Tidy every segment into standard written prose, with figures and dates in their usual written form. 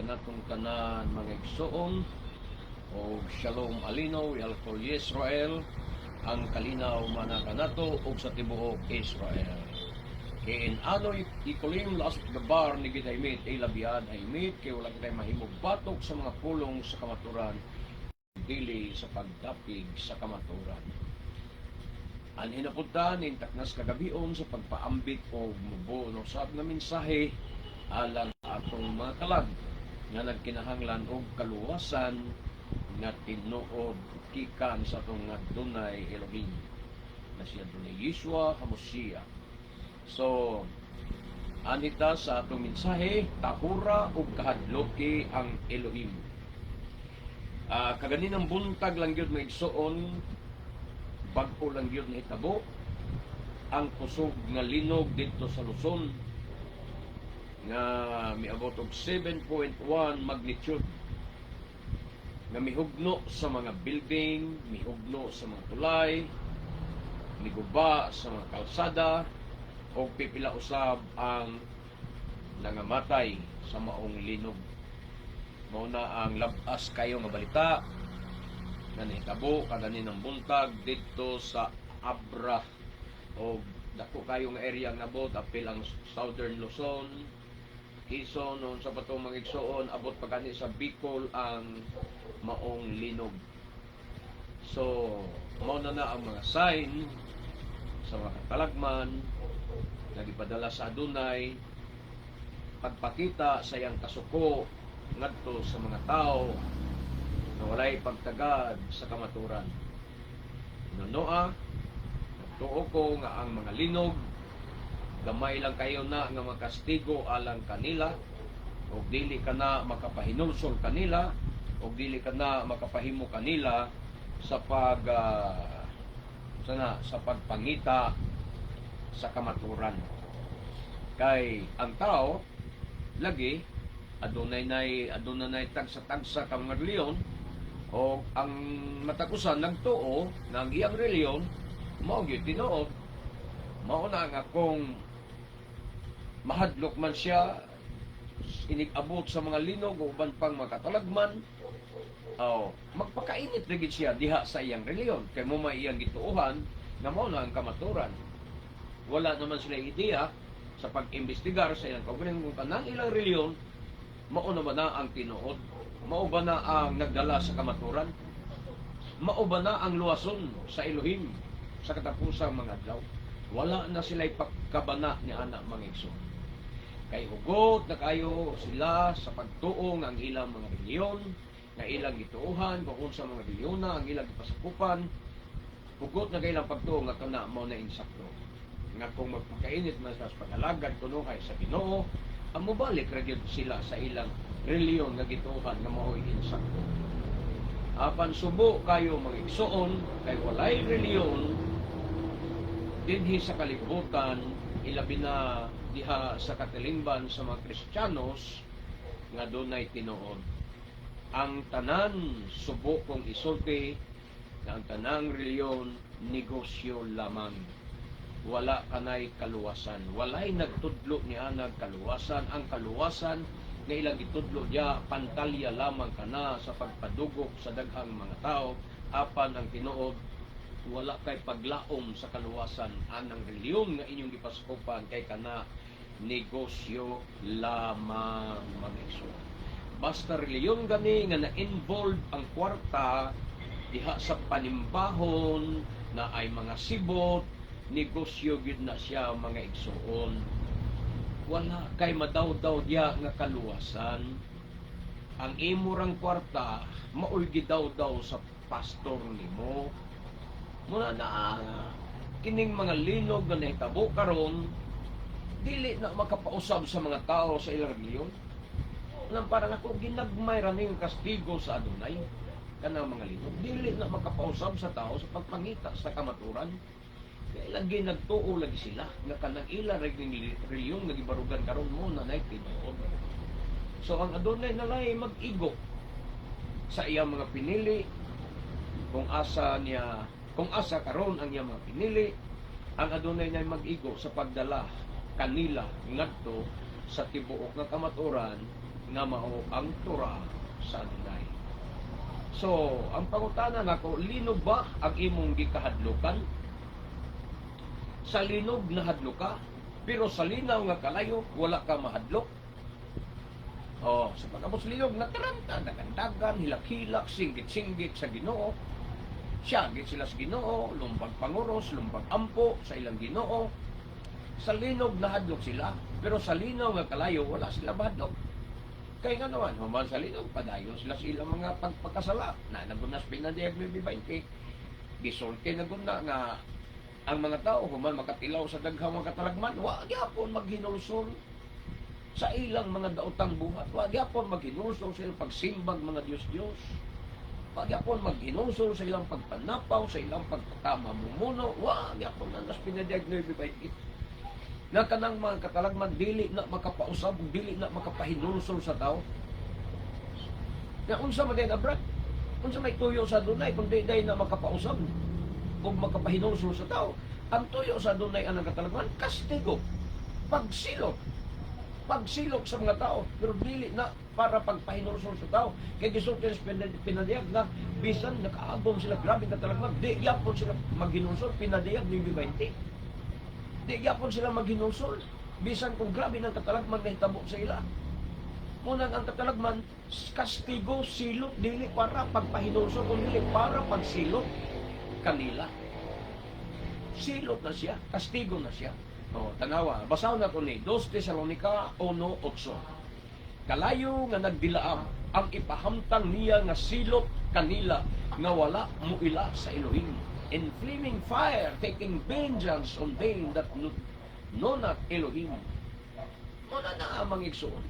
Kanatong tanan, mga igsoon, o shalom aleinu al kol Israel, ang kalinaw mana kanato ug sa tibuok Israel. Kay in ano ikulim laas dabar ni gidahimit ay labian ay mit kay wala kitay mahimog batok sa mga pulong sa kamaturan dili sa pagdapig sa kamaturan. Anhi na punta ning taknas kagabion sa pagpaambit o mubo no sa nga mensahe alang sa atong mga kalag nga nagkinahanglan og kaluwasan nga tinuod gikan sa atong Adunay Elohim na siya Adunay Yeshua Hamashiach. So, anita sa atong mensahe, tahura ug kahadloki ang Elohim. Kaganinang buntag lang gyud, mga igsoon, bag-o lang gyud nahitabo ang kusog nga linog didto sa Luzon nga miabot og 7.1 magnitude nga mihugno sa mga building, mihugno sa mga tulay, miguba sa mga kalsada o pipila usab ang nangamatay sa maong linog. Mao na ang labas kayo nga balita nga nahitabo kaganinang buntag didto sa Abra o dako kayo nga area ang nabot, apil ang Southern Luzon, Quezon, sa patong mga igsoon, abot pa gani sa Bicol ang maong linog. So, mao na na ang mga sign sa mga katalagman nga gipadala sa Adunay pagpakita sa iyang kasuko ngadto sa mga tao na walay pagtagad sa kamaturan. Nonoa, nagtuo ko nga ang mga linog gamay lang kayo na nga makastigo alang kanila og dili ka na makapahinulsol kanila og dili ka na makapahimo kanila sa pag sana sa pagpangita sa kamaturan, kay ang tao lagi adunay nay tagsa-tagsa ka mga reliyon o ang matag usa nagtuo nga ang iyang reliyon mao gyud tinuod. Mao na nga kung mahadlok man siya inig-abot sa mga linog o uban pang mga katalagman, oh, magpakainit na gid siya diha sa iyang reliyon kay mao may iyang gituohan nga mao na ang kamaturan. Wala naman sila ideya sa pag-imbestigar sa ilang kaugalingon kung kanang ilang reliyon mao na ba na ang tinuod, mao ba na ang nagdala sa kamaturan, mao ba na ang luwason sa Elohim sa katapusang mga adlaw. Wala na sila pagkabana ni ana, mga igsoon, kay hugot na kayo sila sa pagtuo nga ang ilang mga reliyon nga ilang gituohan, kung unsa mga reliyon na ang ilang gipasakupan, hugot na kay ilang pagtuo nga kana mao na insakto, nga kung magpakainit man sa pag-alagad kunuhay sa Ginoo, ang mobalik ra gyud sila sa ilang reliyon nga gituohan nga mao'y insakto. Apan subo kayo, mga igsoon, kay walay reliyon dinhi sa kalibutan, ilabi na diha sa katilingban sa mga Kristiyanos, nga dunay tinuod. Ang tanan, subo kong isulti na ang tanang reliyon negosyo lamang. Wala kanay kaluwasan. Walay nagtudlo ni anag kaluwasan. Ang kaluwasan nga ilang gitudlo diya, pantalya lamang kana sa pagpadugok sa daghang mga tao, apan ang tinuod, wala kay paglaom sa kaluwasan anang reliyon nga inyong gipasakupan kay kana negosyo lamang, mga igsoon. Basta reliyon gani nga na-involve ang kwarta diha sa panimbahon na ay mga sibot, negosyo gyud na siya, mga igsoon. Wala kay madawdaw diya nga kaluwasan. Ang imo rang kwarta maoy gidawdaw sa pastor nimo. Muna na kining mga linog nga nahitabo karon dili na makapausab sa mga tao sa ilang reliyon. Nang parang ako ginagmay ra ning kastigo sa Adunay kanang mga linog. Dili na makapausab sa tao sa pagpangita sa kamaturan. Kaya lagi nagtuo lagi sila nga kanang ila reliyon nga gibarugan karon mao na nay tinuod. So ang Adunay na lay mag-igo sa iyang mga pinili kung asa niya, kung asa karon ang iyang mga pinili. Ang Adunay na mag-igo sa pagdala kanila ngadto sa tibuok nga kamaturan. nga mao ang Torah sa Adonai. So, ang pangutana nako, linog ba ang imong gikahadlukan? Sa linog nahadlok ka, pero sa linaw nga kalayo, wala ka mahadlok. Oh, sa pag-abot sa linog, nataranta, dagan-dagan, hilak-hilak, singgit-singgit sa Ginoo. Siyagit sila sa Ginoo, lumbag panguros, lumbag ampo sa ilang Ginoo. Sa linog nahadlok sila, pero sa linaw nga kalayo, wala sila mahadlok. Kay nga naman, human sa linog, padayon sila sa ilang mga pagpakasala. Na nagunas pinadiyag 9:20. Gisulti na guna nga ang mga tao human makatilaw sa daghang mga katalagman, wa gyapon maghinulsol sa ilang mga daotang buhat. Wa gyapon maghinulsol sa ilang pagsimbag mga Diyos-Diyos. Wa gyapon maghinulsol sa ilang pagpanapaw, sa ilang pagpakamamumuno. Wa gyapon na nas pinadiyag 9:20 na kanang mga katalagman dili na makapausab, dili na makapahinulsol sa tao. Na unsa man din, Brad? Unsa may tuyo sa Adonai kung di day na makapausab o makapahinulsol sa tao? Ang tuyo sa Adonai ang katalagman, kastigo, pagsilot, pagsilot sa mga tao, pero dili na para pagpahinulsol sa tao. Kay gisulti sa pinadiyag na bisan nakaagom sila grabe katalagman, di yapon sila maghinulsol, pinadiyag ni 20. Di gyapon sila maghinulsol. Bisan kung grabe ng katalagman nahitabo sa ila. Munang ang katalagman, kastigo, silot, dili para pagpahinulsol, kung dili para pagsilot kanila. Silot na siya, kastigo na siya. O, tanawa, basahon na ko ni 2 Tesalonica 1:8. Kalayo nga nagdilaab ang ipahamtang niya nga silot kanila nga wala muila sa Elohim. In flaming fire, taking vengeance on them that know not Elohim. Muna na amang igsuon.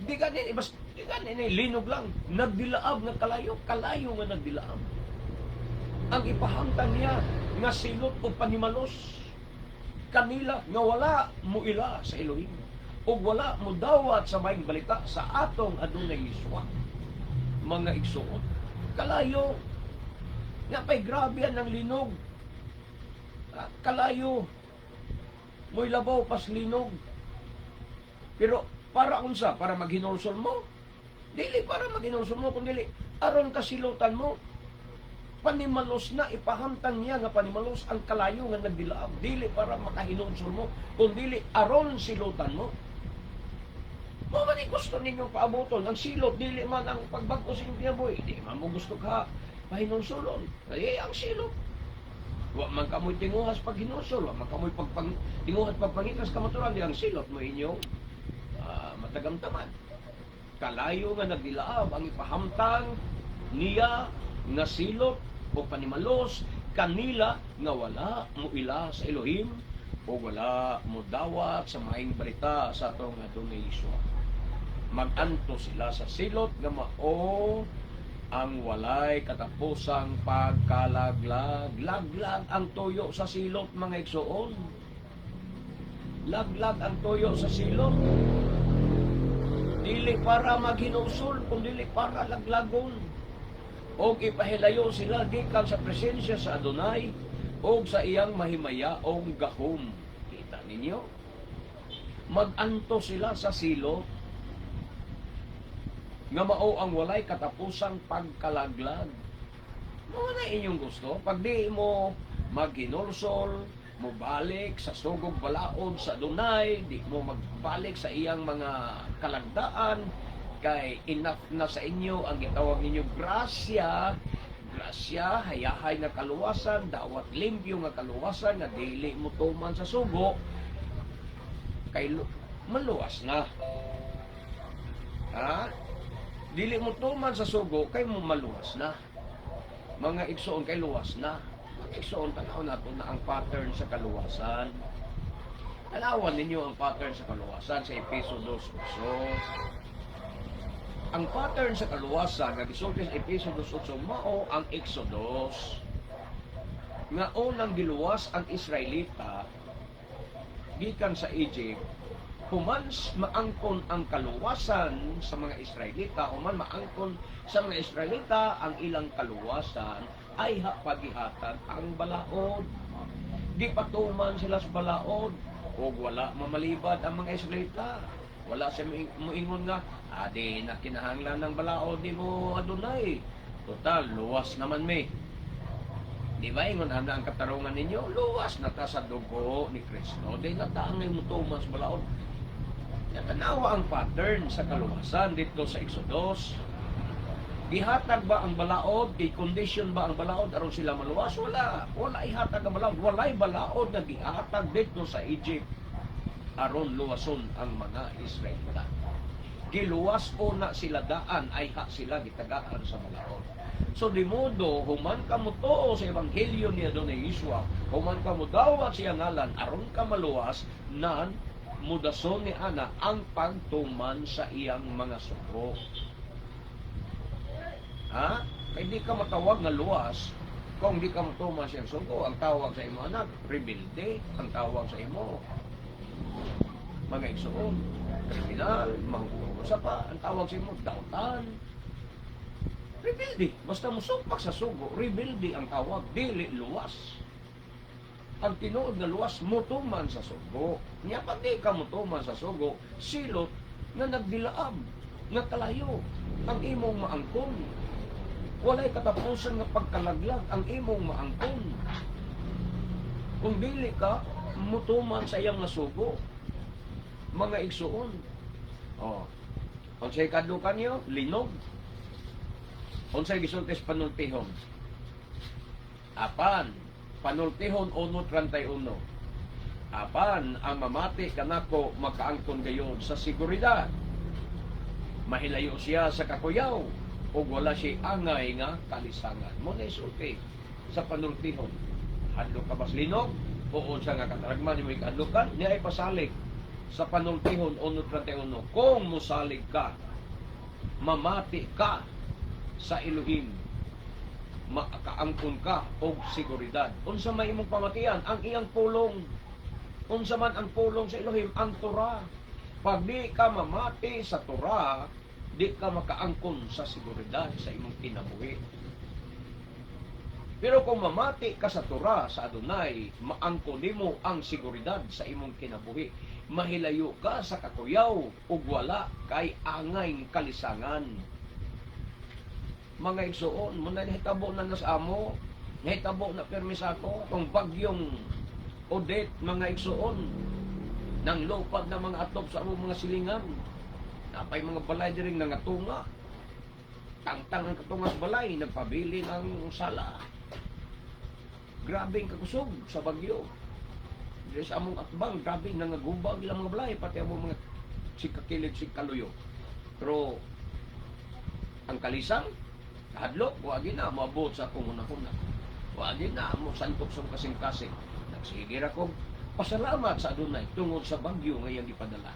Di ganin, ibas, di ganin, eh, linog lang. Nagdilaab nga kalayo, kalayo nga nagdilaab. Ang ipahamtang niya nga silot o panimalos kanila nga wala muila sa Elohim o wala mo dawat sa maayong balita sa atong Adunay Yeshua. Mga igsuon, kalayo nga pay grabe ang linog. Ah, kalayo mo'y labaw pas linog. Pero para unsa? Para maghinulsol mo? Dili para maghinulsol mo, kung dili aron kasilutan mo. Panimalos na ipahamtang niya nga panimalos ang kalayo nga nagdilaab. Dili para makahinulsol mo, kung dili aron silutan mo. Mo man ay gusto ninyong paabuton ang silot, dili man ang pagbag-o sa inyong kinabuhi. Di man mo gusto ka pahinulsulon. Ay, ang silot. Wa man kamoy tinguhas paghinulsol, wa man kamoy tinguhas pagpangitas kamaturan, di ang silot mo inyong matagamtaman. Kalayo nga nagdilaab ang ipahamtang niya nga silot o panimalos kanila nga wala mo ila sa Elohim o wala mo dawat sa maayong balita sa atong Adunay Yeshua. Maganto sila sa silot nga mao ang walay katapusang pagkalaglag. Laglag ang tuyo sa silot, mga igsuon. Laglag ang tuyo sa silot. Dili para maghinulsol, kung dili para laglagon. Og ipahilayo sila gikan sa presensya sa Adonai og sa iyang mahimayaong gahom. Kita ninyo? Maganto sila sa silot nga mao ang walay katapusang pagkalaglag. Mao na inyong gusto. Pag di mo maghinulsol, mo balik sa sugog balaod sa Adonai, di mo magbalik sa iyang mga kalagdaan, kay enough na sa inyo ang gitawag ninyo grasya, grasya, hayahay nga kaluwasan, dawat limpyo nga kaluwasan, nga dili mo tuman sa sugo, kay maluwas na. Ha? Dili mo tuman sa sugo, kay mo maluwas na. Mga igsoon, kay luwas na. Mga igsoon, tanaw nato na ang pattern sa kaluwasan. Tanawan ninyo ang pattern sa kaluwasan sa Epeso 2:8. Ang pattern sa kaluwasan nga gisulti sa Epeso 2:8 mao ang Exodus. Nga unang giluwas ang Israelita gikan sa Egypt, human maangkon ang kaluwasan sa mga Israelita, human maangkon sa mga Israelita ang ilang kaluwasan, ay pagihatag ang balaod. Gipatuman sila sa balaod ug wala mamalibad ang mga Israelita. Wala siya muingon nga, "Adi na kinahanglan ng balaod di mo, Adonai. Total, luwas naman mi." Di ba ingon ana ang katarungan ninyo? Luwas na ta sa dugo ni Kristo. Di na ta angay motuman sa balaod. Natanawa ang pattern sa kaluwasan dito sa Exodus. Gihatag ba ang balaod? Kay condition ba ang balaod aron sila maluwas? Wala. Wala ihatag ang balaod. Walay balaod na gihatag dito sa Egypt aron luwason ang mga Israelita. Giluwas o na sila daan ay ha sila gitagaan sa balaod. So di modo, human ka mo tuo sa ebanghelyo ni Adonai Yeshua, human ka mo dawat siya ngalan aron ka maluwas, nan mudason ni ana ang pagtuman sa iyang mga sugo. Ha? Kay di ka matawag nga luwas kung di ka motuman sa iyang sugo. Ang tawag sa imo anak, rebelde. Ang tawag sa imo, mga igsoon, kriminal, mangkukusa pa. Ang tawag sa imo, dautan. Rebelde. Basta musupak sa sugo, rebelde ang tawag, dili luwas. Ang tinuod nga luwas, mutuman sa sugo. Nya pag di ka mutuman sa sugo, silot nga nagdilaab, nga kalayo, ang imong maangkon. Walay katapusan nga pagkalaglag ang imong maangkon kung dili ka mutuman sa iyang nasugo, mga igsuon. Oh. Unsay kadlukan niyo? Linog. Unsay gisulti sa panultihon? Apan, Panultihon 1.31. Apan, ang mamati kanako makaangkon gayon sa seguridad. Mahilayo siya sa kakuyaw ug wala siya angay nga kalisangan. Mo na isulti sa panultihon. Hadlok ka bas linog o unsa nga kataragman nimo ikadlokan, niya ay pasalig sa Panultihon 1.31. Kung musalig ka, mamati ka sa Elohim, makaangkon ka og seguridad. Unsa may imong pamatian? Ang iyang pulong. Unsa man ang pulong sa Elohim? Ang Torah. Pag di ka mamati sa Torah, di ka makaangkon sa seguridad sa imong kinabuhi. Pero kung mamati ka sa Torah, sa Adonai, maangkon nimo ang seguridad sa imong kinabuhi. Mahilayo ka sa kakuyaw ug wala kay angay kalisangan. Mga igsuon, mo na nahitabo na sa amo, nahitabo na permi sa ako, kung bagyong Odette, mga igsuon, nang lupad na mga atop sa among mga silingan. Napay mga balay diring nangatunga. Tangtang ang katungas balay, nagpabilin ang sala. Grabe ang kakusog sa bagyo. Diri sa among atbang, grabe nangagubag ilang mga balay, pati among mga sikakilid, sikaluyo. Pero ang kalisang, kahadlok, wagi na, moabot sa akong hunahuna. Wagi na, mo santok sa kasing-kasing. Nagsige ra ko, pasalamat sa Adonai tungod sa bagyo nga iyang gipadala.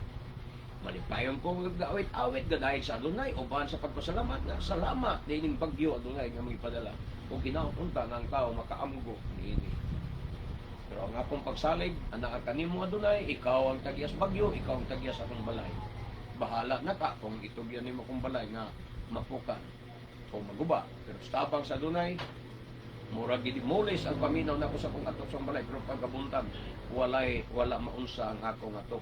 Malipayon ko awit-awit gadayon sa Adonai uban sa pagpasalamat nga salamat niining bagyo, Adonai, nga gipadala. Ug ginaot unta nga ang tao makaamgo niini. Pero ang akong pagsalig, anaa kanimo, Adonai, ikaw ang tagiyas bagyo, ikaw ang tagiyas akong balay. Bahala na ka kung itugyan nimo akong balay nga mapukan o maguba. Pero sa tabang sa Adonai, murag gidemolis ang paminaw nako sa akong atop sa balay, pero pagkabuntag walay wala maunsa ang akong atop,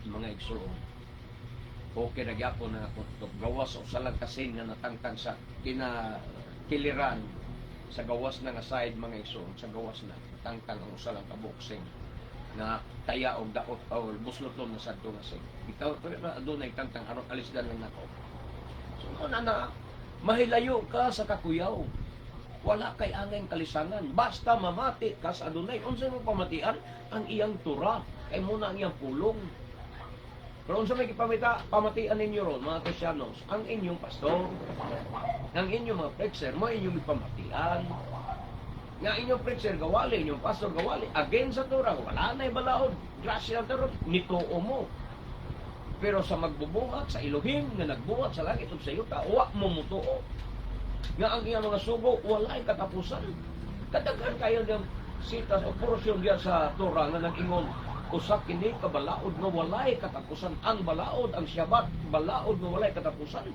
mga igsuon. Okay na gyapon ang akong atop. Gawas sa usa lang ka sing nga natangtang sa kinakiliran sa gawas na nga side, mga igsuon, sa gawas na natangtang ang usa lang ka boxing nga taya og daot o busloton na sadto nga sing. Bitaw pero adunay tangtang aron alisdan lang nako. So mao na na mahilayo ka sa kakuyaw. Wala kay angay kalisangan. Basta mamati ka sa Adonai. Unsa mo pamatian? Ang iyang Torah. Kay muna ang iyang pulong. Pero unsa may gipamita pamatian ninyo ron, mga Kristiyanos? Ang inyong pastor, ang inyong mga preacher, mo inyong gipamatian. Nga inyong preacher gawali, inyong pastor gawali, against sa Torah, wala na balaod. Grasya ang Torah, nituo mo. Pero sa magbubuhat sa Elohim nga nagbuhat sa langit ug sa yuta, wa mo mutuo nga ang iyang mga sugo walay katapusan. Kadaghan kayo niyang sitas o porsyon diyan sa Torah nga nag-ingon usa kini ka balaod nga walay katapusan. Ang balaod, ang Syabat, balaod nga walay katapusan.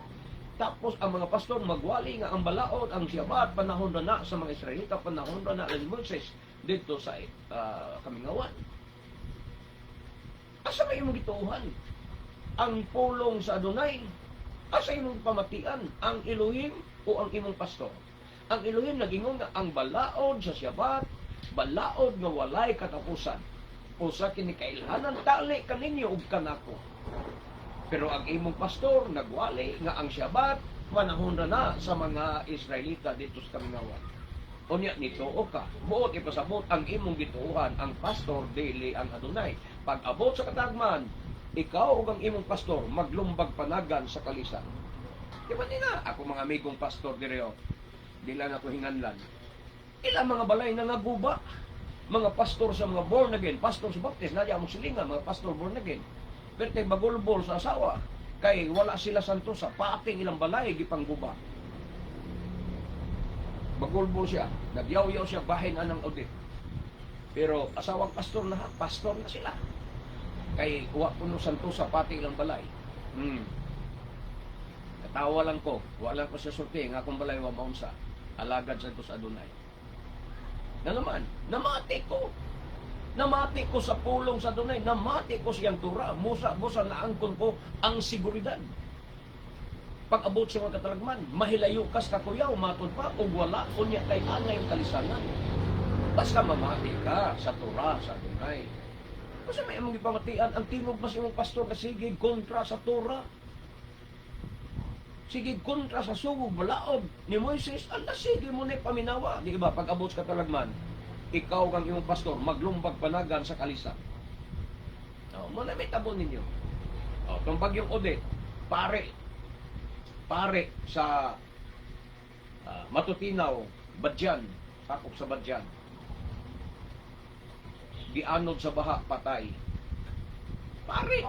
Tapos ang mga pastor magwali nga ang balaod, ang Syabat, panahon na na sa mga Israelita, panahon na na ni Moises dito sa kamingawan. Asa may imong gituohan? ang pulong sa Adonai. Asa imong pamatian, ang Elohim o ang imong pastor? Ang Elohim nagingon nga ang balaod sa Shabbat, balaod nga walay katapusan. Usa kini kailhanan tali kaninyo ug kanako. Pero ang imong pastor nagwali nga ang Shabbat panahon na na sa mga Israelita dito sa kamingawan. Unya nituo ka, buot ipasabot ang imong gituohan, ang pastor, dili ang Adonai. Pag abot sa katalagman, ikaw ug ang imong pastor maglumbag panagan sa kalisan. Di ba nina? Ako mga amigong pastor dire oh. Di lang ako hinganlan. Ilang mga balay na naguba. Mga pastor sa mga born again, pastor sa Baptist, nadya mo silingan, mga pastor born again. Pero kay bagulbol sa asawa, kay wala sila santo sa pating ilang balay, gipangguba. Bagulbol siya, nagyaw-yaw siya, bahin anang audit. Pero asawang pastor na, pastor na sila. Kay wa kuno santo sa pati ilang balay. Katawa lang ko, wala ko sa sulti, nga akong balay wa maunsa. Alagad sa ito sa Adonai. Na naman, namati ko. Namati ko sa pulong sa Adonai, namati ko siyang Tura, musa, busa naangkon ko ang seguridad. Pag abot sa mga katalagman, mahilayo kas kakuyaw, matod pa, ug wala unya kay angay ang kalisanan. Basta mamati ka sa Tura sa Adonai. Basta may imong gipamatian, ang tingog mas imong pastor na sige kontra sa Tura. Sige kontra sa sugog balaod ni Moises, anda sige mo na paminawa. Di ba, pag abot sa katalagman, ikaw kang imong pastor, maglumbag panagan sa kalisa. Oh, mo na may tabo ninyo. Oh, tong bagyong Odette, pare, pare sa Matutinaw, Badyan, sakop sa Badyan. Gianod sa baha, patay. Pare!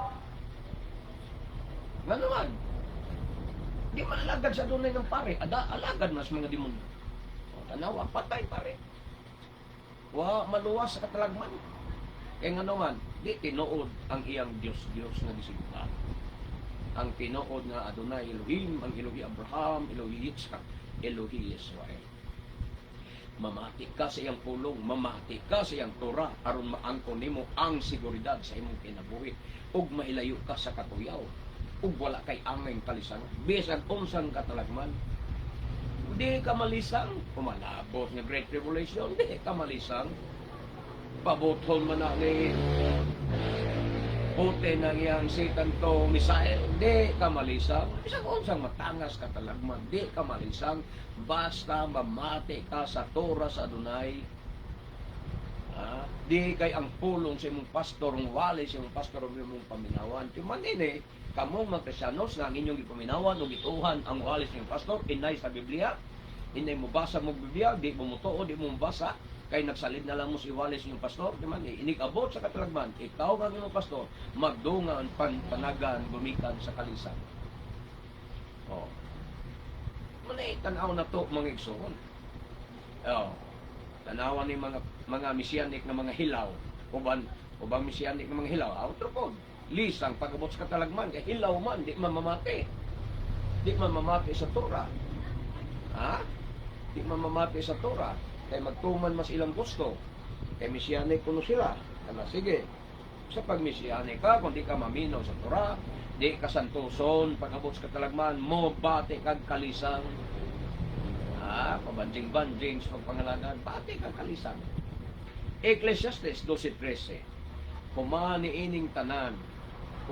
Nga naman, di man alagad sa Adonai ng pare, ada alagad mas mga demonyo. O, tanawa, patay pare. Wa maluwas sa katalagman. Kaya nga naman, di tinuod ang iyang Diyos-Diyos nga gisimba. Ang tinuod nga Adonai Elohim, ang Elohi Abraham, Elohi Yitzhak, Elohi Israel. Mamati ka sa iyang pulong, mamati ka sa iyang Torah aron maangkon nimo ang seguridad sa imong kinabuhi ug mahilayo ka sa katuyaw ug wala kay angay kalisang bisan unsang katalagman. Di ka malisang umalabot nga Great Tribulation, di ka malisang pabuton man na ni Putin ang iyang Satan to missile, di ka malisang. Bisan unsang matangas katalagman, di ka malisang basta mamati ka sa Torah sa Adonai. Ah, di kay ang pulong sa imong pastor, ang wali sa imong pastor ang imong paminawan. Ti man ini, kamong mga Kristiyanos nga ang inyong gipaminawan o gituhan ang wali sa imong pastor, inay sa Biblia, inay mo basa mo Biblia, di mo mutuo, di mo mabasa, kay nagsalid na lang mo si wali sa inyong pastor, di man, inig-abot sa katalagman, ikaw ang imong pastor, magdungan, panagan, gumikan sa kalisan. Oh. Manay, tanaw na to, mga igsoon. Oh. Tanawan ni mga mesianic na mga hilaw. Uban mesianic na mga hilaw, outro po. Lisang pag-abot sa katalagman, kay hilaw man, di man mamati. Di man mamati sa Torah. Ha? Di man mamati sa Torah. Kay magtuman mas ilang gusto. Kay mesianic kuno sila. Kana sige. Sa pag mesianic ka, kung di ka maminaw sa Torah, di ka santuson, pag-abot sa katalagman, mo bati kag kalisang. Ah, pabanjing-banjing sa pagpangalagan, bati kag kalisang. Ecclesiastes 12:13. Human niining tanan,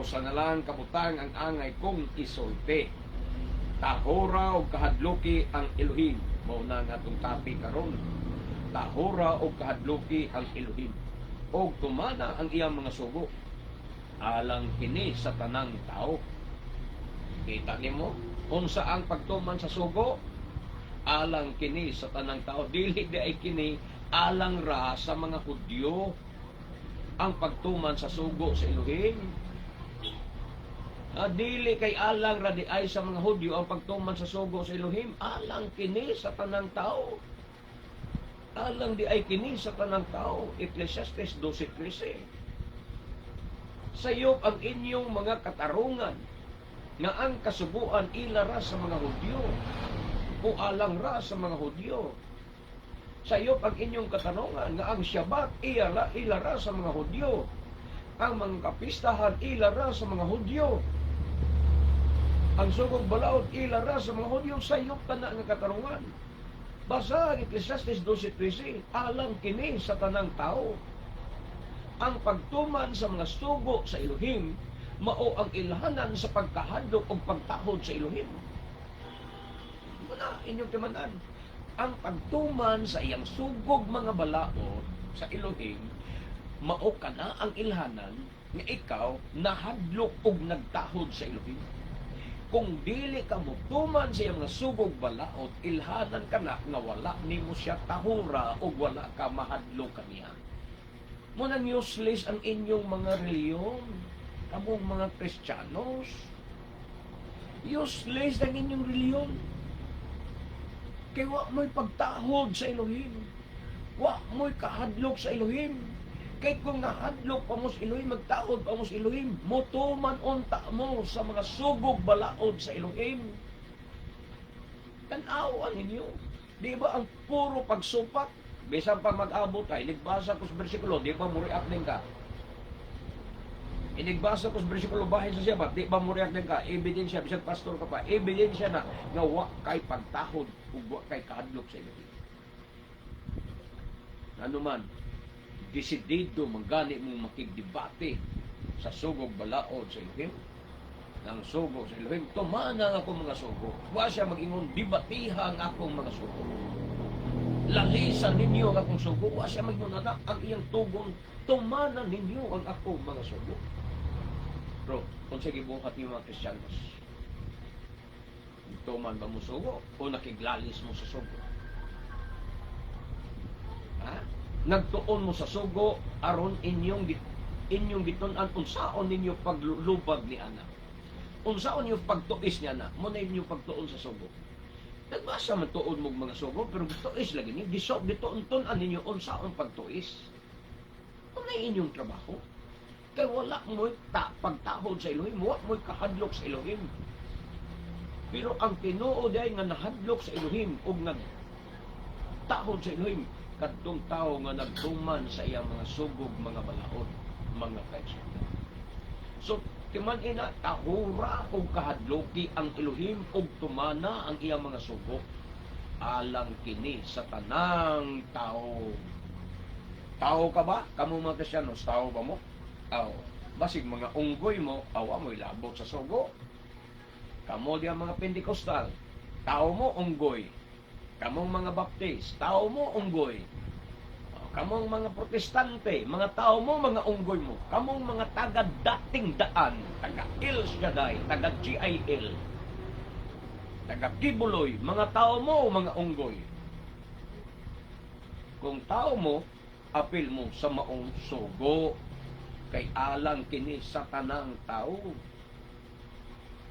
usa na lang kabutang ang angay kong isulti. Tahora og kahadluki ang Elohim. Mao na nga atong topic karon. Tahora og kahadluki ang Elohim. Og tumana ang iyang mga sugo. Alang kini sa tanang tao. Kita nimo unsa ang pagtuman sa sugo? Alang kini sa tanang tao. Dili di ay kini alang ra sa mga Hudyo ang pagtuman sa sugo sa Elohim. Ah, dili kay alang ra di ay sa mga Hudyo ang pagtuman sa sugo sa Elohim, alang kini sa tanang tao. Alang di ay kini sa tanang tao. Ecclesiastes 12:13. Sayop ang inyong mga katarungan nga ang kasuguan ila ra sa mga Hudyo o alang ra sa mga Hudyo. Sayop ang inyong katarungan nga ang Shabbat ila ra sa mga Hudyo. Ang mga kapistahan ila ra sa mga Hudyo. Ang sugog balaod ila ra sa mga Hudyo, sayop kana nga katarungan. Basa ang Ecclesiastes 12:13, alang kini sa tanang tao. Ang pagtuman sa mga sugo sa Elohim mao ang ilhanan sa pagkahadlok o pagtahod sa Elohim. Muna inyong timan-an. Ang pagtuman sa iyang sugog mga balaod sa Elohim mao kana ang ilhanan nga ikaw nahadlok og nagtahod sa Elohim. Kung dili ka motuman sa iyang mga sugog balaod, ilhanan ka na nga wala nimo siya tahura o wala ka mahadlok kaniya. Mo nang useless ang inyong mga reliyon, kamong mga Kristiyanos. Useless ang inyong reliyon. Kay wa mo'y pagtahod sa Elohim. Wa mo'y kahadlok sa Elohim. Kay kung nahadlok pa mo sa Elohim, magtahod pa mo sa Elohim, motuman unta mo sa mga sugog balaod sa Elohim. Tan-aw ang inyo. Di ba ang puro pagsupak? Bisan pa mag-abot ay, nagbasa ko sa bersikulo, di ba mo react din ka? Inigbasa ko sa bersikulo bahin sa Sabat, di ba mo react din ka? Ebidensya, bisan pastor ka pa, ebidensya na nga wa kay pagtahod ug wa kay kahadlok sa Elohim. Ano man, desidido manggani mong makigdebate sa sugog balaod sa Elohim. Nang sugo sa Elohim, tumana ang akong mga sugo. Wa siya mag-ingon, debatiha ang akong mga sugo. Lalisan ninyo ang akong sugo. Wa siya mag-ingon ana, ang iyang tugon, tumana ninyo ang akong mga sugo. Pero, kung sa gibuhat ni mga Kristiyanos, tuman ba mo sugo o nakiglalis mo sa sugo? Ha? Nagtuon mo sa sugo aron inyong gitun-an unsaon ninyo paglubag ni ana. Unsaon ninyo pagtuis ni ana, mo na inyong pagtuon sa sugo. Nagbasa man tuon mo mga sugo pero gituis lagi ni giso gituon-tun-an ninyo unsaon pagtuis. Mo na inyong trabaho. Kay wala mo'y pagtahod sa Elohim, wa mo'y kahadlok sa Elohim. Pero ang tinuod ay nga nahadlok sa Elohim ug nagtahod sa Elohim kadtong tao nga nagtuman sa iyang mga sugog mga balaod, mga kaigsuonan. So timan ina, tahura og kahadloki ang Elohim ug tumana ang iyang mga sugo, alang kini sa tanang tao. Tao ka ba? Kamo mga Kristiyanos, tao ba mo? Aw, basig mga unggoy mo, awa mo'y labot sa sugo. Kamo diya mga Pentecostal, tao mo unggoy. Kamong mga Baptist, tao mo unggoy. O, kamong mga Protestante, mga tao mo, mga unggoy mo. Kamong mga taga Dating Daan, taga El Shaddai, taga GIL, taga Quiboloy, mga tao mo, mga unggoy. Kung tao mo, apil mo sa maong sugo. Kay alang kini sa tanang tao.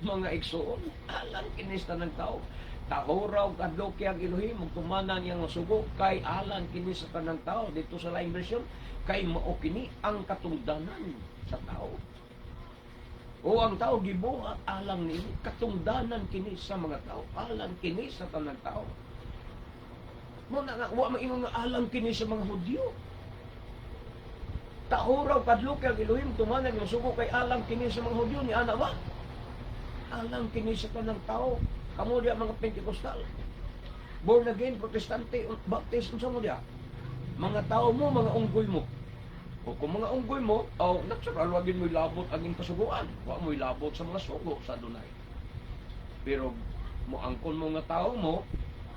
Mga igsoon, alang kini sa tanang tao. Tahura og kahadloki ang Elohim, ug tumana niyang sugo, kay alang kini sa tanang tao. Dito sa laing version, kay mao kini ang katungdanan sa tao. O ang tao gibuhat alang niini, katungdanan kini sa mga tao, alang kini sa tanang tao. Mo na nga wa maingon nga alang kini sa mga Hudyo. Tahura og kahadloki ang Elohim, tumana ang sugo kay alang kini sa mga Hudyo ni ana ba? Alang kini sa tanang tao. Kamo diya mga Pentecostal. Born again, Protestante, Baptist, unsa mo diya? Mga tao mo, mga unggoy mo. O kung mga unggoy mo, o natural, wagin mo'y labot ang iyong kasuguan. Wa mo'y labot sa mga sugo sa Adunay. Pero moangkon mo nga tao mo,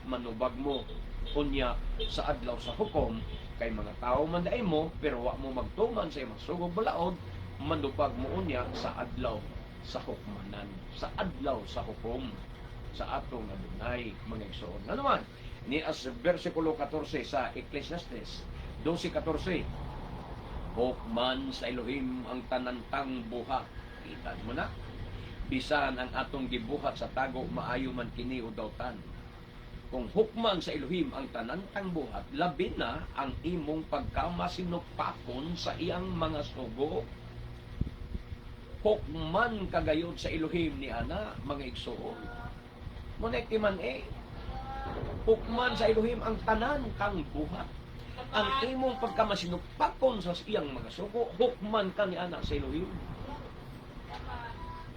manubag mo unya sa adlaw sa hukom, kay mga tao man diay mo, pero wa mo magtuman sa imong sugog balaod, manubag mo unya sa adlaw sa hukmanan, sa adlaw sa hukom sa atong Adunay, mga igsoon. Ano man, ni as versikulo 14 sa Ecclesiastes 12:14, "Hukman sa Elohim ang tanantang buhat." Kita mo na. "Bisan ang atong gibuhat sa tago, maayo man kini o dautan." Kung hukman sa Elohim ang tanantang buhat, labi na ang imong pagkamasinupakon sa iyang mga sugo. Hukman kagayod sa Elohim ni ana, mga igsoon. Munay timan eh. Hukman sa Elohim ang tanan kang buhat. Ang imong pagkamasinupakon sa iyang mga sugo, hukman ka ni ana sa Elohim.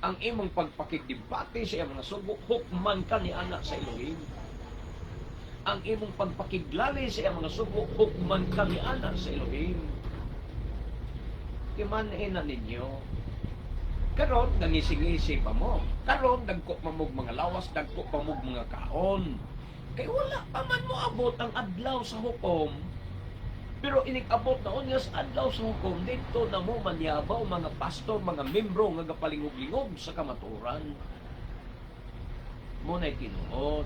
Ang imong pagpakigdebate sa iyang mga sugo, hukman ka ni ana sa Elohim. Ang imong pagpakiglali sa iyang mga sugo, hukman ka ni ana sa Elohim. Timan-i na ninyo. Karon nangisi-ngisi pa mo. Karon dagko pa mog mga lawas, dagko pa mog mga kaon. Kay wala pa man mo abot ang adlaw sa hukom. Pero inig-abot na unya sa adlaw sa hukom, dito na mo manyabaw mga pastor, mga membro nga gapalingog-lingog sa kamatuoran. Mao na'y tinuod.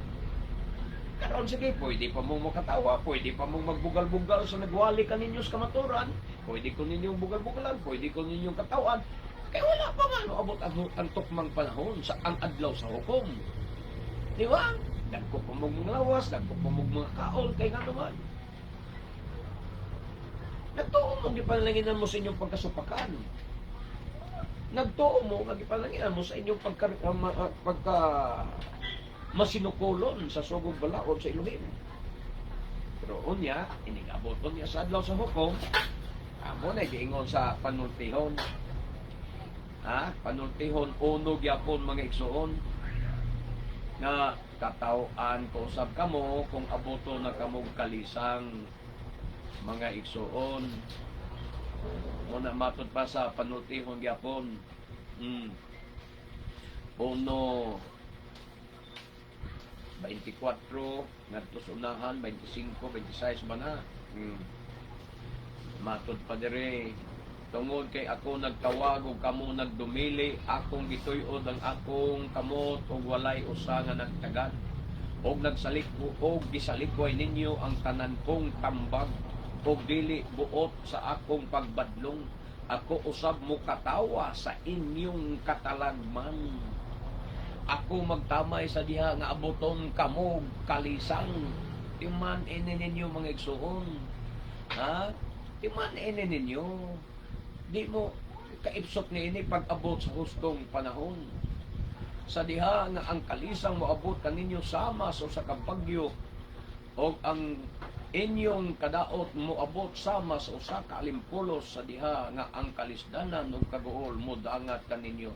Karon sige, pwede pa mong makatawa, pwede pa mong magbugal-bugal sa nagwali ka ninyo sa kamatuoran, pwede ko ninyong bugal-bugalan, pwede ko ninyong katawan. Kay wala pa man moabot ang tukmang panahon sa ang adlaw sa hukom. Di ba? Dagko pa mong mga lawas, dagko pa mong mga kaon, kay nga naman. Nagtuo mo, gipanalangin mo sa inyong pagkasupakan. Nagtuo mo, gipanalangin mo sa inyong pagka masinukolon sa sugong balaod sa Elohim. Pero unya, inigabot unya sa adlaw sa hukom, amo na giingon sa panultihon. Ha? Panultihon, uno gyapon, mga igsuon, nga kataw-an ko usab kamo kung aboto na kamog kalisang, mga igsuon. Muna matod pa sa panultihon gyapon. 1:24 ngadto sa unahan, 25, 26 ba na? Matod pa dire, tungod kay ako nagtawag ug kamo nagdumili, akong gituy-od ang akong kamot ug walay usa nga nagtagad, og nagsalik og gisalikway ninyo ang tanan kong tambag ug dili buot sa akong pagbadlong. Ako usab mo katawa sa inyong katalagman. Ako magtamay sa diha nga aboton kamo kalisang. Timan ini ninyo, mga igsuon, ha? Timan ini ninyo. Di mo kaipsot ni ini pag abot sa hustong panahon, sa diha nga ang kalisang moabot kaninyo sama sa usa ka bagyo og ang inyong kadaot moabot sama sa usa ka alimpulos, sa diha nga ang kalisdanan ug kaguol modangat kaninyo.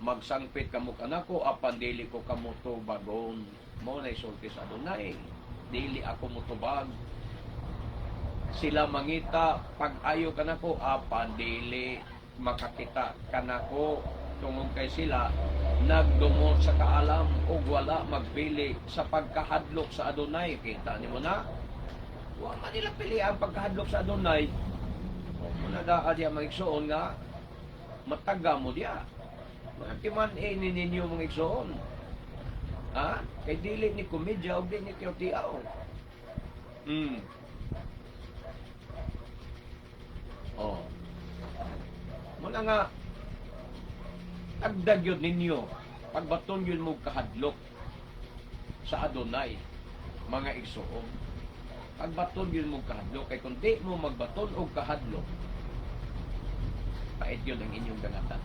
Magsangpit kamo kanako apan dili ko kamo tubagon. Mao na sulti sa Adonai, dili ako motubag. Sila mangita pag-ayo kanako apan dili makakita kanako, tungod kay sila nagdumot sa kaalam ug wala magpili sa pagkahadlok sa Adonai. Kita nimo na, wa man nila pili ang pagkahadlok sa Adonai. Mao na daa diya, mga igsuon, nga mataga mo diya. Mga timan eh ni ninyo, mga igsuon, ha? Kay dili ni komedya ug dili ni tiyaw. Oh. Muna nga tagdag yun ninyo, pagbaton yun mo kahadlok sa Adonai, mga igsuon. Pagbaton yun mo kahadlok, kay kung di mo magbaton og kahadlok, pait yun ang inyong dangatan.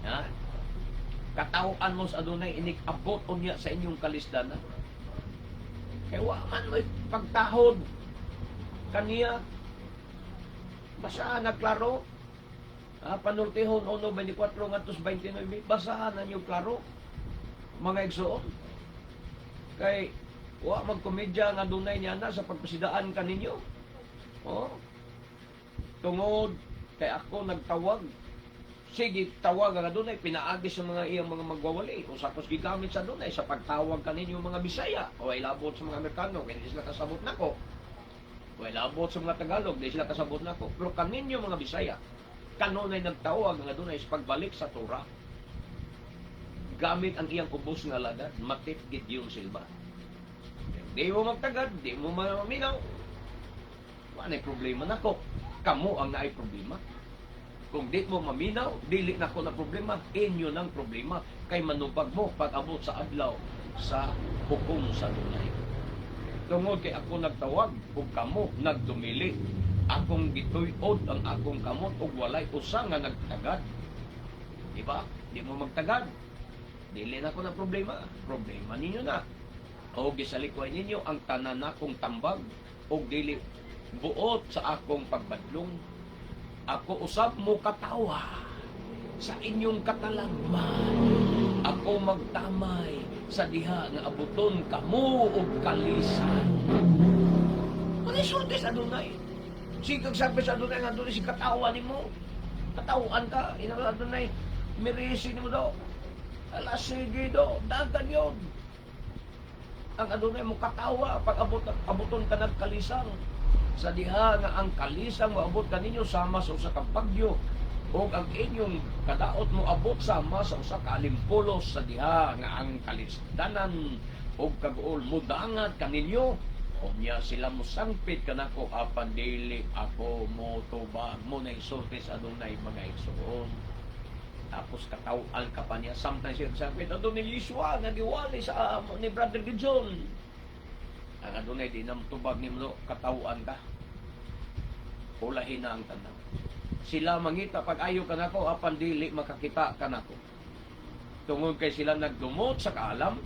Ha? Kataw-an mo sa Adonai inig-abot unya sa inyong kalisdanan. Kay wa man mo'y pagtahod kaniya. Basahan na klaro. Ha, Panultihon 1:24 ngadto sa 29. Basahan na niyo klaro, mga igsoon. Kay wa magkomedya nga dunay niya na sa pagpasidaan kaninyo. Oh. Tungod kay ako nagtawag. Sige, tawag ang Adonai, pinaagi sa mga iyang mga magwawali. Usa kos gigamit sa Adonai sa pagtawag kaninyo, mga Bisaya. O ay labot sa mga Amerikano, kaya di sila kasabot nako. O ay labot sa mga Tagalog, di sila kasabot nako. Pero kaninyo mga Bisaya, kanunay nagtawag ang Adonai sa pagbalik sa Torah. Gamit ang iyang ubos nga alagad, Matet Gideon Silva. Di mo magtagad, di mo maminaw. Wala problema nako. Kamo ang naay problema. Kung di mo maminaw, dili na ko na problema, inyo nang problema. Kay manubag mo pag abot sa adlaw sa hukom sa Adonai. Tungod kay ako nagtawag ug kamo nagdumili. Akong gituy-od ang akong kamot ug walay usa nga nagtagad. Di ba? Di mo magtagad. Dili na ko na problema. Problema ninyo na. O gisalikway ninyo ang tanan nakong tambag ug dili buot sa akong pagbadlong. Ako usab mo katawa Sa inyong katalagman. Ako magtamay sa diha nga abuton kamo og kalisan. Ano sulti sa Adonai? Sige kag sabi sa Adonai nga Adonai si katawan nimo. Katawan ka, ina Adonai, merisi nimo daw. Ala, sige do, dagan yun. Ang Adonai mo katawa pag abuton ka nagkalisang. Sa diha nga ang kalisang moabot kaninyo sama sa usa ka bagyo ug ang inyong kadaot mo abot sama sa usa ka alimpulos, sa diha nga ang kalisdanan ug kaguol mudangat kaninyo. Unya sila mosangpit kanako, apan dili ako motubag. Mo na isulti sa Adonai, mga igsoon. Tapos katawan ka pa niya. Sometimes siya sabi, "Adonai Yeshua nga giwali sa ni Brother Gideon." Ang Adonai di na motubag nimo, katawan ka. Ulahin na ang tanan. Sila mangita pag-ayo kanako, apan dili makakita kanako. Tungod kay sila nagdumot sa kaalam.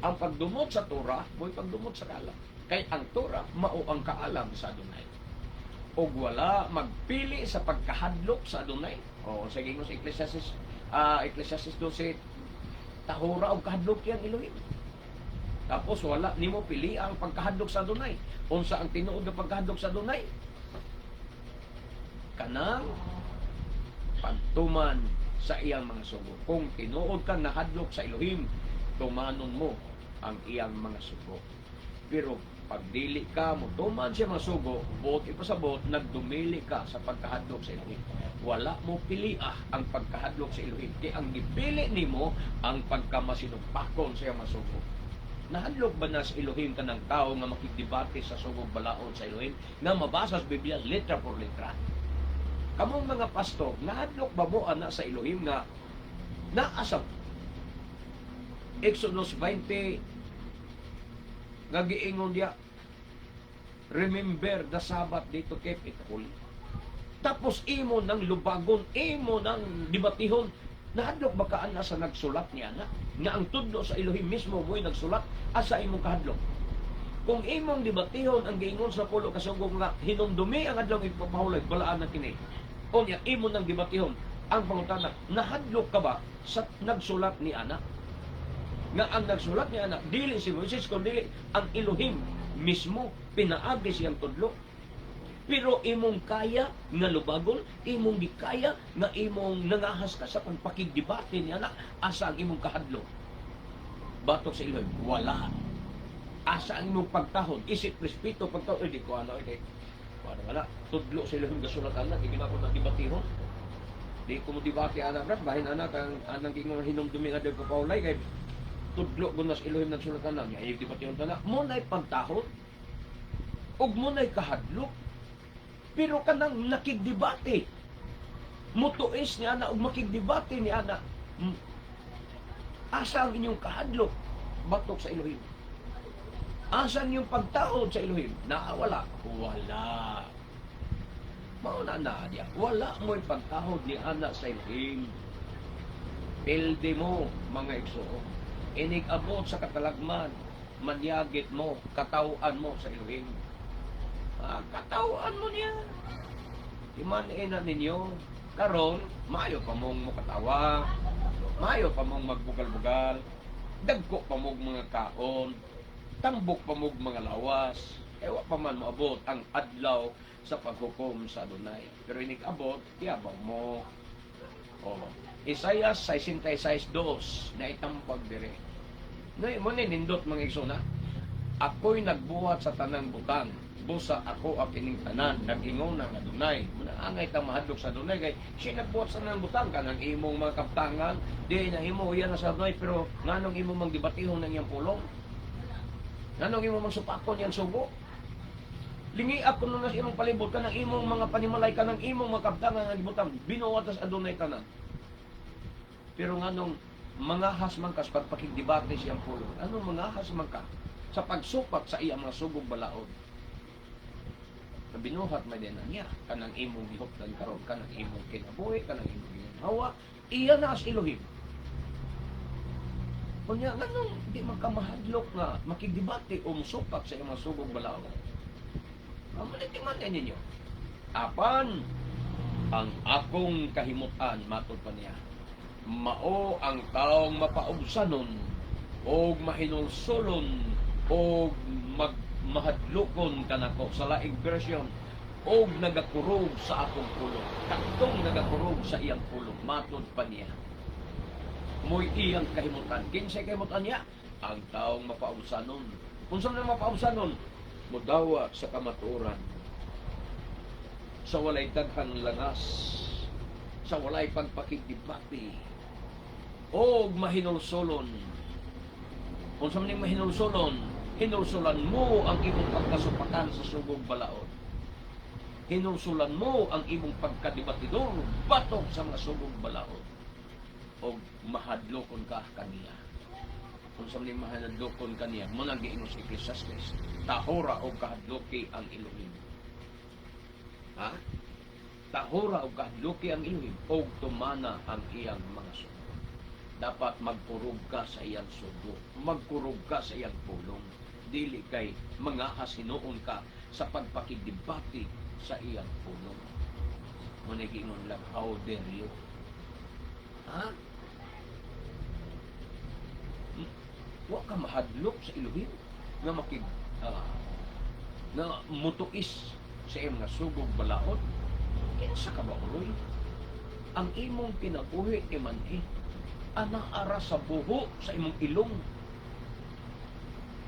Ang pagdumot sa Torah, mo'y pagdumot sa kaalam. Kay ang Torah mao ang kaalam sa Adonai. Og wala magpili sa pagkahadlok sa Adonai. O sige mo sa Ecclesiastes 12, tahura og kahadlok yang Elohim. Tapos wala nimo pili ang pagkahadlok sa Adonai. Unsa ang tinuod nga pagkahadlok sa Adonai? Kanang pagtuman sa iyang mga sugo. Kung tinuod kang nahadlok sa Elohim, tumanon mo ang iyang mga sugo. Pero pag dili ka mo tuman siya mga sugo, buot ipasabot, nagdumili ka sa pagkahadlok sa Elohim. Wala mo piliah ang pagkahadlok sa Elohim. Kay ang gipili nimo ang pagkamasinugpakon sa iyang mga sugo. Nahadlok ba na sa Elohim kanang tao nga makigdebate sa sugog balaod sa Elohim nga mabasa sa Biblia letra por letra? Kamong mga pastor, nahadlok ba mo ana sa Elohim nga naa sa Exodus 20 nga giingon diya, "Remember the Sabbath day to keep it holy"? Tapos imo nang lubagon, imo nang debatihon. Nahadlok ba ka ana sa nagsulat niya na? Nga ang tudlo sa Elohim mismo mo'y nagsulat, asa imong kahadlok? Kung imong debatihon ang giingon sa pulo ka sugo nga hinumdumi ang adlaw ipapahulay, balaan na kini. Unya imo nang debatihon ang pangutana, nahadlok ka ba sa nagsulat ni ana? Nga ang nagsulat ni ana dili si Moises kundi ang Elohim mismo pinaagi siyang tudlo. Pero imong kaya nga lubagon, imong gikaya nga imong nangahas ka sa pagpakigdebate niya na, asa ang imong kahadlok? Batok sa Elohim, wala. Asa ang imong pagtahod? Isip respeto pagtahod, eh, di ko ano, eh, wala wala. Tudlo sa Elohim gasulat ana, di ko na debatihon. Di ko mo debate ana, brad, bahin ana kang anang gingon hinumdumi nga ko paulay kay tudlo ko na sa Elohim nagsulat ana, nya ay debatihon ta na. Mo na'y pagtahod ug mo na'y kahadlok. Pero kanang nakigdebate, mutuis ni ana ug makigdebate ni ana, asa ang inyong kahadlok batok sa Elohim? Asa ang inyong pagtahod sa Elohim? Naa wala? Wala. Mao na na diya. Wala mo'y pagtahod ni ana sa Elohim. Pildi mo, mga igsoon. Inig-abot sa katalagman, manyagit mo, katawan mo sa Elohim. Ah, katawan mo niya. Imanin na ninyo. Karon, maayo pa mong mukatawa. Maayo pa mong magbugal-bugal. Dagko pa mong mga kaon. Tambok pa mong mga lawas. Kaya wa pa man moabot ang adlaw sa paghukom sa Adonai. Pero inig-abot, iyabaw mo. Oh. Isaiah 66:2 na itambag dire. Nay mo ni nindot, mga igsoon. "Ako'y nagbuhat sa tanang butang. Busa ako ang kining tanan, nag-ingon ang Adonai." Muna angay ta mahadlok sa Adonai kay siya nagbuhat sa tanang butang, kanang imong mga kaptangan, di na imo uyan na sa Adonai, pero nganong imo mang debatihon ng iyang pulong? Nganong imo mang supakon iyang sugo? Lingi ako nung nasa imong palibot, kanang imong mga panimalay, kanang imong mga kaptangan nga gibutang, binuhat sa Adonai tanan. Pero nganong mangahas man ka sa pagpakigdebate siyang pulong? Anong mangahas man ka sa pagsupat sa iyang mga sugong balaod? Na binuhat man din na niya, kanang imong gihuptan karon, kanang imong kinabuhi, kanang imong ginhawa, iya na as Elohim. Kunya, nganong di man ka mahadlok nga makigdebate o musupat sa iyang mga sugong balaod? Ang malitiman ninyo. Apan, Ang akong kahimutan, matod pa niya, mao ang taong mapaubsanon og mahinulsulon og mahadlokon kanako, sa laing version, og nagakurog sa akong pulong, katong nagakurog sa iyang pulong. Matod pa niya, mo'y iyang kahimutan. Kinsay kahimutan niya? Ang taong mapaubsanon. Unsa man mapaubsanon? Mudawa sa kamatuoran sa walay daghang langas, sa walay pagpakigdebate, og mahinulsulon. Unsa man ning mahinulsulon? Hinulsulan mo ang imong pagkasupakan sa sugog balaod. Hinulsulan mo ang imong pagkadebatidor batok sa mga sugog balaod. Og mahadlokon ka kaniya. Unsa man ning mahadlokon kaniya? Mao nang giingon sa Ecclesiastes, tahora og kahadloki ang Elohim. Ha? Tahora og kahadloki ang Elohim og tumana ang iyang mga sugo. Dapat magkurog ka sa iyang sugo, magkurog ka sa iyang pulong. Dili kay mga hasinuon ka sa pagpakigdebate sa iyang pulong. Mao giingon lang, "How dare you?" Ha? Wa ka mahadlok sa Elohim nga makig nga mutuis sa iyang mga sugog balaod? Kinsa ka ba, uroy? Ang imong kinabuhi timan-i ana ara sa buho sa imong ilong.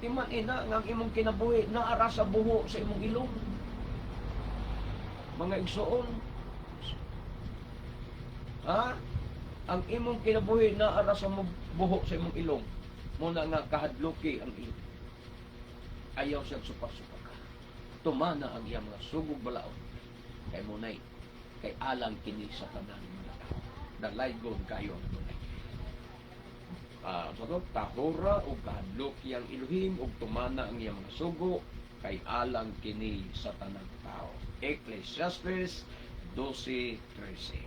Timan-i na nga ang imong kinabuhi naara sa buho sa imong ilong. Mga igsoon, ha? Ang imong kinabuhi naara sa buho sa imong ilong. Mao na nga kahadloki ang ilong. Ayaw siya supak-supak ka. Tumana ang iyang mga sugog balaod. Kay munay, kay alang kini sa tanan mga tao. Dalaygon kayo ang tunay. So to, tahora og kahadloki ang Elohim ug tumana ang iyang mga sugo kay alang kini sa tanang tao. Ecclesiastes 12:13.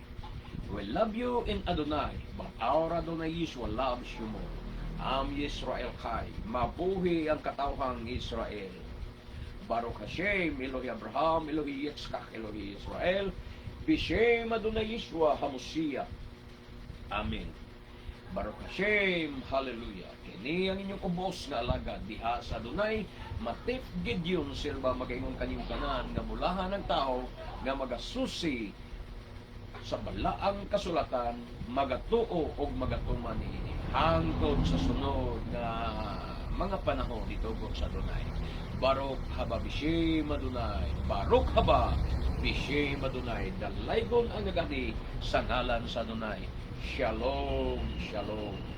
We love you in Adonai, but our Adonai Yeshua loves you more. Am Yisrael Chai, mabuhi ang katawhang Israel. Baruch Hashem, Elohi Abraham, Elohi Yitzchak, Elohi Israel, Bishem Adonai Yeshua Hamashiach. Amen. Baruch Hashem, Hallelujah. Kini ang inyong ubos nga alagad diha sa Adonai, Matip Gideon Silva, magaingon kaninyong tanan nga bulahan ng tao nga magasusi sa balaang kasulatan, magatuo og magatuman niini. Hangtod sa sunod nga mga panahon, itugot sa Adonai. Baruch haba bishem Adonai. Baruch haba bishem Adonai. Dalaygon ang nagadi sa ngalan sa Adonai. Shalom, shalom.